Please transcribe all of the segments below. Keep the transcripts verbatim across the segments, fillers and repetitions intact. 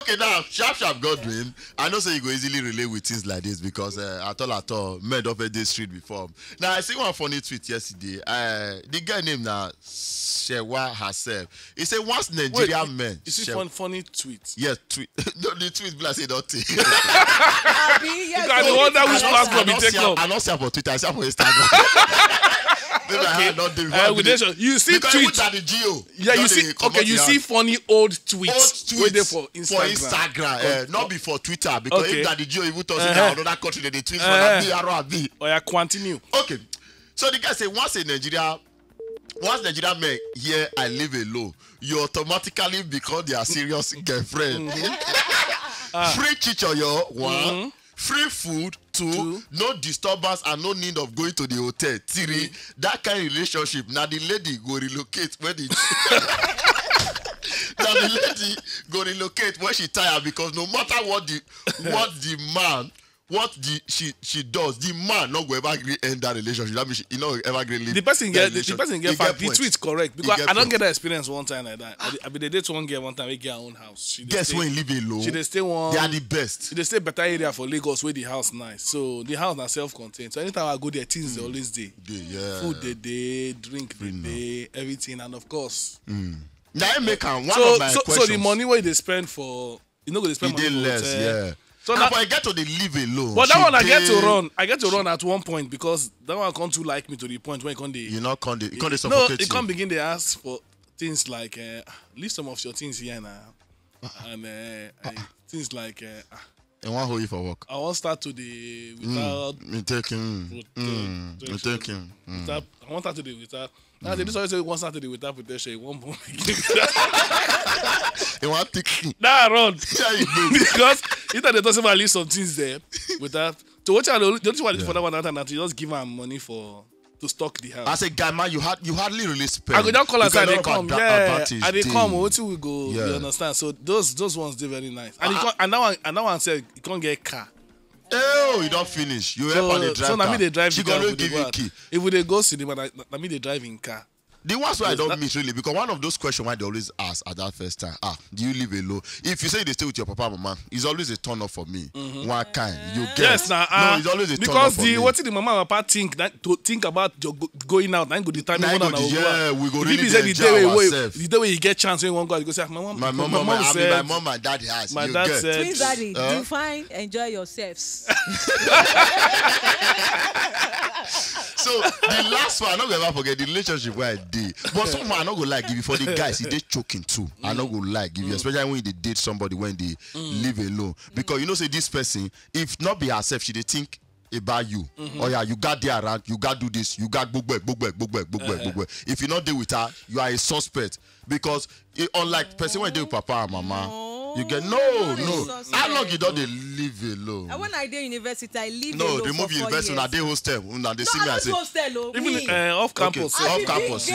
Okay, now, sharp, sharp, Godwin. I know say you go easily relate with things like this because uh, at all, at all, men don't fit dey street before. Now, I see one funny tweet yesterday. Uh, the girl name na Shewa herself. He say once Nigerian men. You see Shewa- fun, funny tweet. Yes, tweet. No, the tweet be like say don't take. Abi, yes, I dey wonder which platform you take up. I don't see am for Twitter. I see am for Instagram. Maybe I had not dey. Uh, we dey sure. You see because tweet. Even that the G O. Yeah, you see. Okay, you see funny old tweets. Old tweets wey dey for Instagram. For Instagram, eh, not be for Twitter because if that the G O even talk say na another country dey dey tweet for that B R O abi. Oya, continue. Okay, so the guy say once a Nigeria, once Nigerian men hear I live alone, you automatically become their serious girlfriend. Free chichoyo one, free food two, no disturbance and no need of going to the hotel three. That kind relationship na the lady go relocate when the na the lady go relocate when she tire because no matter what the what the man what the she she does, the man no go ever gree end that relationship. That means she, he no go ever gree leave. The person get the person get fact. The tweet correct because I don't get that experience one time like that. I, I be dey date one girl one time. We get her own house. She guess when leave alone. She dey stay one. They are the best. She dey stay better area for Lagos where the house nice. So the house na self-contained. So anytime I go there, things dey always dey. Dey, yeah. Food dey dey, drink dey dey, everything, and of course. Mm. Now I make am one so, of my so, questions. So the money wey dey spend for You no go dey spend money for less, hotel. Yeah. So and now, for I get to dey live alone. But that one I get to run. I get to run at one point because that one come too like me to the point when it come dey. You not come dey. It come dey suffocate you. No, it come begin dey ask for things like uh, leave some of your things here now, and uh, I, things like uh, I wan hold you for work. I wan start to dey without. Mm, me take him. Mm, me take him. Mm. Without, I wan start to dey without. Now they just always say one Saturday without protection, one born again. They want to that run. Yeah, you do. Because you know they talk about leave some things there without. So what I the only thing I did for that one that time na to just give am money for to stock the house. I say, guy man, you had you hardly really spend. I go just call us and they come. Yeah, and they come. What we go? Yeah. You understand? So those those ones dey very nice. And uh, and that one and that one said you can't get car. Oh, you don't finish. You help her dey drive car. So na me dey drive the car. She go give you key. If we dey go cinema, na me dey drive in car. The ones wey I don't meet really because one of those questions why they always ask at that first time, ah, do you live alone? If you say they stay with your papa and mama, it's always a turn off for me. Mm-hmm. One kind you get. Yes, na, uh, no, it's always a turn off for me. Because the what the mama and papa think that to think about your go, going out, na go determine whether na go out. Yeah, we go really enjoy ourselves. The day wey you get chance when you wan go out, you go say, ah, my mom, my mom, my mom and dad has. My dad said, twins daddy, define enjoy yourselves. So the last one, I no go ever forget the relationship where I did. But someone I no go like give you for the guys, he dey choking too. I no go like give you, especially when you dey date somebody when they live alone. Because you know say this person, if not be herself, she dey think about you. Oh yeah, you got there around, you got do this, you got gbogbo gbogbo gbogbo gbogbo gbogbo. If you not dey with her, you are a suspect. Because it, unlike person wey dey with papa and mama, you get no, no. How long you don dey live alone? And when I dey university, I live alone. No, remove university, una dey hostel, una dey see me as a hostel o. Even uh, off campus. Off campus.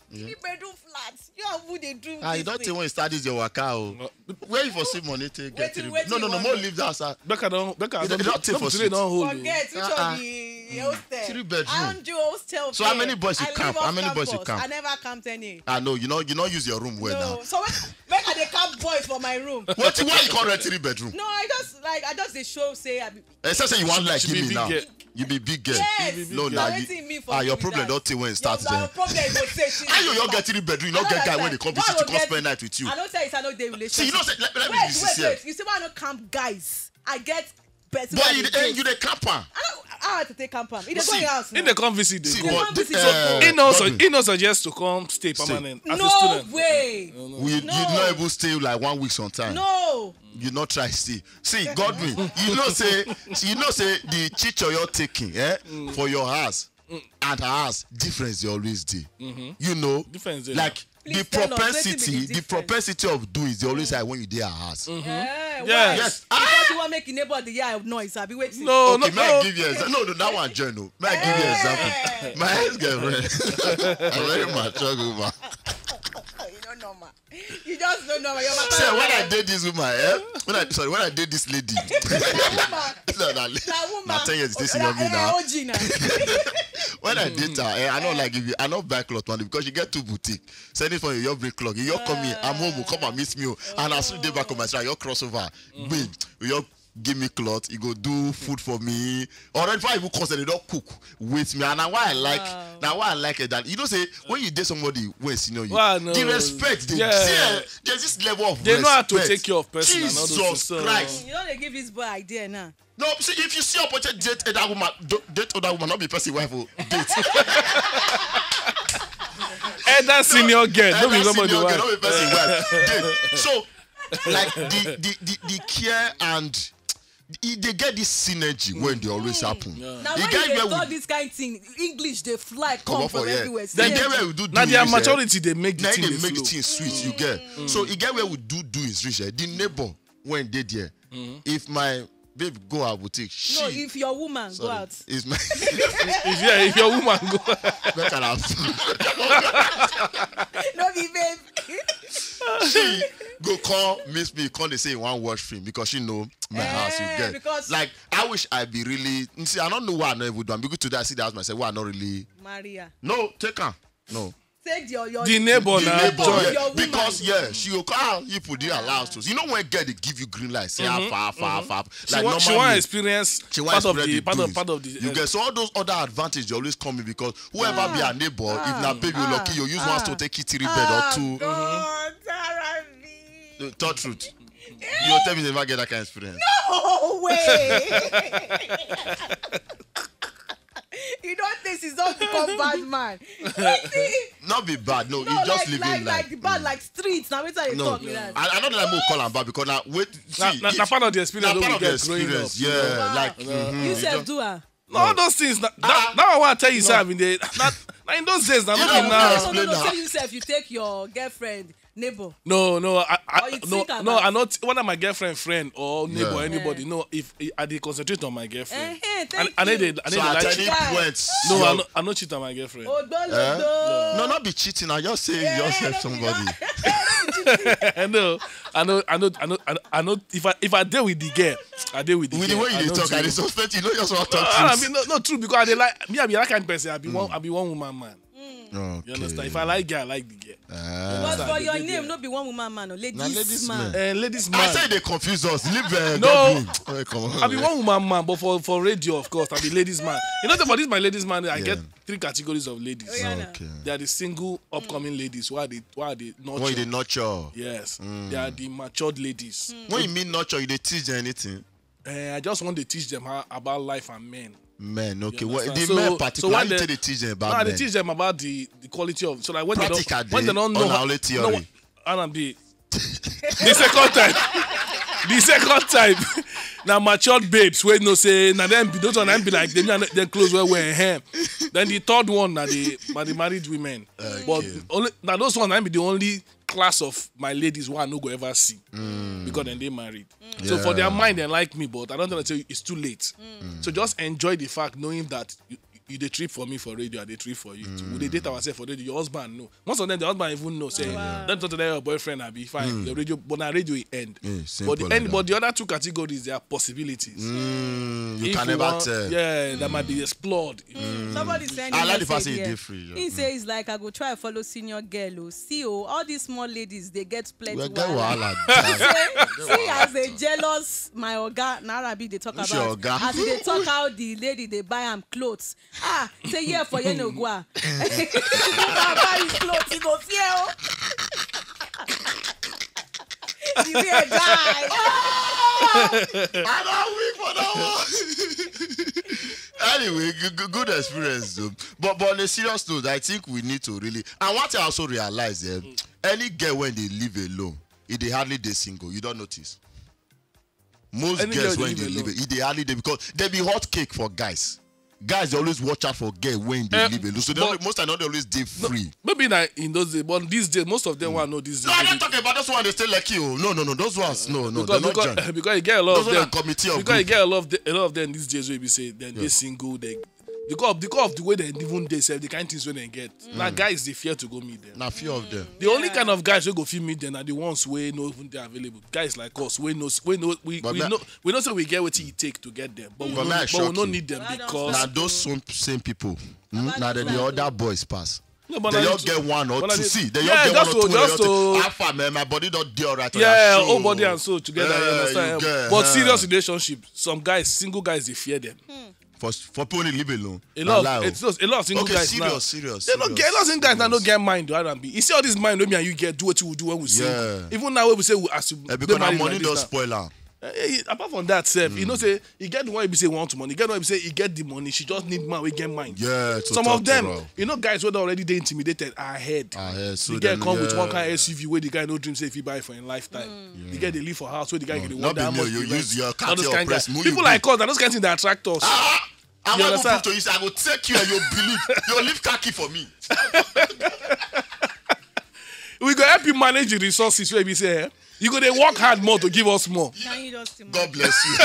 Three bedroom flat. You have who dey do. Ah, you don think when you start this your waka o. Where you for see money take get three? No, no, no, more leave that side. Becca don, Becca don take for street. Forget which of the hostel. Three bedroom. I don't do hostel. So how many boys you camp? How many boys you camp? I never camped any. I know you know you know use your room well now. So when I dey camp boys for my room. What why you call it three bedroom? No, I just like I just dey show say I be. Except say you want like give me now. You be big girl. Yes. No, now you, ah, your problem don't take when it starts there. Your problem go take. How you don't get three bedroom? You don't get guy when they come visit to come spend night with you. I don't say it's I no dey relationship. See, you know say let, let me be sincere. Wait, wait, wait. You see why I no camp guys? I get person. But you dey camp am. I don't how to take camp am. He dey go your house. He dey come visit. See, but he no suggest to come stay permanent as a student. No way. You not even stay like one week sometime. No. You not try stay. See, Godwin, you know say you know say the chicho you're taking, eh, for your house and her house, difference dey always dey. You know, like the propensity, the propensity of doing is dey always high when you dey her house. Yes. Because you wan make your neighbor dey hear noise, abi wetin? No, no, no. May I give you example? No, no, that one join o. May I give you example? My ex girlfriend, a very mature woman. You no normal. You just don't know your matter. Say when I date this woman, eh? When I sorry, when I date this lady. Na woman. No, na, na ten years this young me now. O G na. When I date her, eh, I not like if you, I not buy cloth money because you get two boutique. Send it for you, you bring cloth. You come here, I'm home, come and meet me, oh. And as soon dey back on my side, you cross over. Babe, you give me cloth, you go do food for me. Or if I even cause they don't cook with me. And now why I like now why I like it that you know say when you date somebody when senior you, the respect they yeah. There's this level of they respect. Know how to take care of person. Jesus and all those things, so. Christ. You know they give this boy idea now. No, see if you see opportunity date that woman, date that woman, not be person wife. Oh, date. Either senior girl, no be somebody wife. No be person wife. Date. So like the the the, the care and e dey get this synergy wey dey always happen. Na e when get you dey where talk we this kind thing, English dey fly come comot from for here everywhere. Then e get where we do do na their maturity dey make the thing dey flow. Sweet you get so e get where we do do is reach eh the neighbor wey dey there if my babe go her boutique she no if your woman go out is my if yeah if your woman go make her have no be babe she go call miss me call dey say he wan watch film because she know my house you get because like I wish I be really you see I don't know why I no even do am because today I see the house myself why I no really Maria no take am no take your your the neighbor the na neighbor joy yeah. Your woman because yeah she go call ah you put the allow to you know when girl dey give you green light say ah far far far she like wan normally she wan experience she wan part of experience the the part of booze part of the you eh, get so all those other advantage dey always come in because whoever be her neighbor if na baby or lucky you use one stone take kill three bird or two God, Tara me. Talk truth you go tell me you never get that kind of experience. No way. You don't think she's not become bad man. Wetin? Not be bad, no, no you just like, living like, life. Like the bad, like streets. Now, wait till you no. Talk me that. I, I don't know that move call am bad because now, wait, see, na, na, na part of the experience. Na part of the experience, yeah. Wow. Like, mm-hmm, you sef do her. No, all those things. That, uh-huh. That, that one I tell you, no. Sir, I mean, they, not, not in those days, now, not now. No, no, no, no, no. Say you sef, you take your girlfriend. Neighbor. No, no, I, I no, no, I not one of my girlfriend friend or neighbor yeah. Anybody. Yeah. No, if I dey concentrate on my girlfriend. Uh-huh, and I need it. I need so at any point. No, I no, I no cheat on my girlfriend. Oh, don't, eh? Don't. No, not be cheating. I just say yeah, you just help somebody. I know, I know, I know, I know, I know. If I if I deal with the girl, I deal with the with girl. The way you talk, I suspect you know just want to talk. Ah, I mean, no, no, true because I dey like me. I be that kind of person. I be one. I be one woman man. Mm. Okay. You understand? If I like girl, I like the girl. Uh, but for your name, no be one woman man, no ladies, ladies man. Man. Uh, ladies man. I say they confuse us. Leave uh, no. Oh, come on. I be one woman man, but for, for radio, of course, I be ladies man. You know, for this my ladies man, I yeah. Get three categories of ladies. Oh, yeah, okay. They are the single upcoming mm. Ladies. Why they why they nurture? Why they nurture? Yes. Mm. They are the matured ladies. Mm. When you mean nurture, you they teach them anything? Eh, I just want to teach them how about life and men. Men, okay. What, the so, men particularly, so they teach them about no, men. They teach them about the, the quality of so like when practical they don't when they don't know how, theory. No, and be the second time, the second time, now matured babes where no say now them be those one be like them them close well well him. Then the third one now the but the married women, okay. But only now those one I be the only class of my ladies who I no go ever see mm. Because then they married. Mm. So yeah. For their mind, they like me, but I don't want to tell you it's too late. Mm. So just enjoy the fact knowing that you, you the trip for me for radio, I the trip for you. Mm. We they date ourselves for radio. Your husband know. Most of them, the husband even know. Say, wow. Don't talk to your boyfriend. I be fine. Mm. The radio, but now radio will end. Yeah, but the end, but the other two categories, there are possibilities. Mm. You if can you never want, tell. Yeah, that might be explored. Mm. Somebody send I like the person you different. He says like I go try follow senior girl. Oh, see, oh, all these small ladies they get plenty. Well, get wahala. See, see as a jealous my oga Narabi they talk about oga? As they talk how the lady they buy am clothes. Ah, say yeah for you no go. Buy his clothes, he go fear. Oh. The way I die. I don't weep for that one. Anyway, good, good experience though. But but on a serious note, I think we need to really and what I also realize eh, mm. Any girl when they live alone, if they hardly they single, you don't notice. Most any girls when they live, if they hardly they because they be hot cake for guys. Guys they always watch out for girl when they uh, live alone. So they but, only, most time they always they free. No, maybe not in those days, but these days most of them mm. Want know these days. No, I'm not talking about those one they stay like you. No, no, no, those ones no, no, because, they're not because, because you get a lot those of them. Committee because you get a lot of the, a lot of them these days. Will be say then yeah. They single they Because of, because of the way they even dey sef, the kind things wey dem get. Na guys dey fear to go meet them. Na few of them. The only kind of guys wey go fit meet them are the ones wey no even dey available. Guys like us, wey no, wey no, we, But we me- know, we know say we get wetin e take to get them, but we But no, me, I but we shock no you. need them Well done. Because Na those some, same people. Hmm? Na the, the other boys pass. No, but They na all the- get one or but na two. the- See, they yeah, all get one just or to- two. just They all to- take, "Alpha, man, my body don't dey alright." Yeah, So, whole body and soul together. You yeah, understand? you get, But eh. Serious relationship, some guys, single guys, they fear them. For for people only leave alone. A Na lot, lie of, o. It's just a lot of single Okay, guys serious, now. serious, They don't serious, get a lot of single guys now. Don't serious. Get mind, do R and B. You see all these mind wey me and you get, do what you do when we sing. Yeah. Even now, when we say we as you Eh, dey because na married money like don this now. Spoil am. Eh, eh, apart from that, sef, you know say you get the one you be say want money. You get the one you be say you get the money. She just need man wey get mind. Yeah, to Some talk of them, to her. You know, guys wey don already dey intimidated ahead. Ahead, so The girl then, come with yeah. one kind S U V wey the guy no dream say if he buy for in lifetime. The girl dey live for house wey the guy No, go dey not wonder be how me, much you the use rent. Your All cat, those your kind press, guys. who you People be? Like us, na those kind things that attract us. I You want to understand? Prove to you, say I go take you and you believe. You leave khaki for me. We go help you manage the resources wey be say, eh, you go dey work hard more to give us more. Now you just God bless you.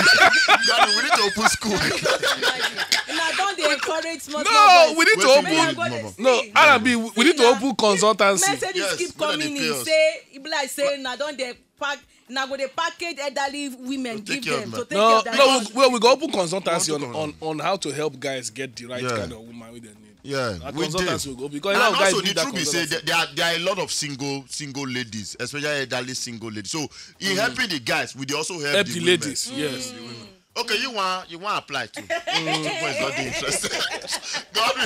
God, we need to open school. Imagine. Una don dey encourage small No, small boys. We need to Wetin open. you mean, Mama? No, R and B, we need to open consultancy. Messages Yes, keep make coming dem in. pay us. Say e be like say una don dey pack, una go dey package elderly women Take give care them of to take No, care of their no, kids. we, we go open consultancy We on, want to on, on how to help guys get the right Yeah. Kind of woman wey dem need. Yeah, Na we consultancy do. we go because a And lot of guys also, need the that truth is, say consultancy. there, there, are, there are a lot of single single ladies, especially elderly single ladies. So, in helping the guys, we dey also help, Help the, the women. Ladies, yes. Okay, you want you want apply too. Two boys not dey interested. God will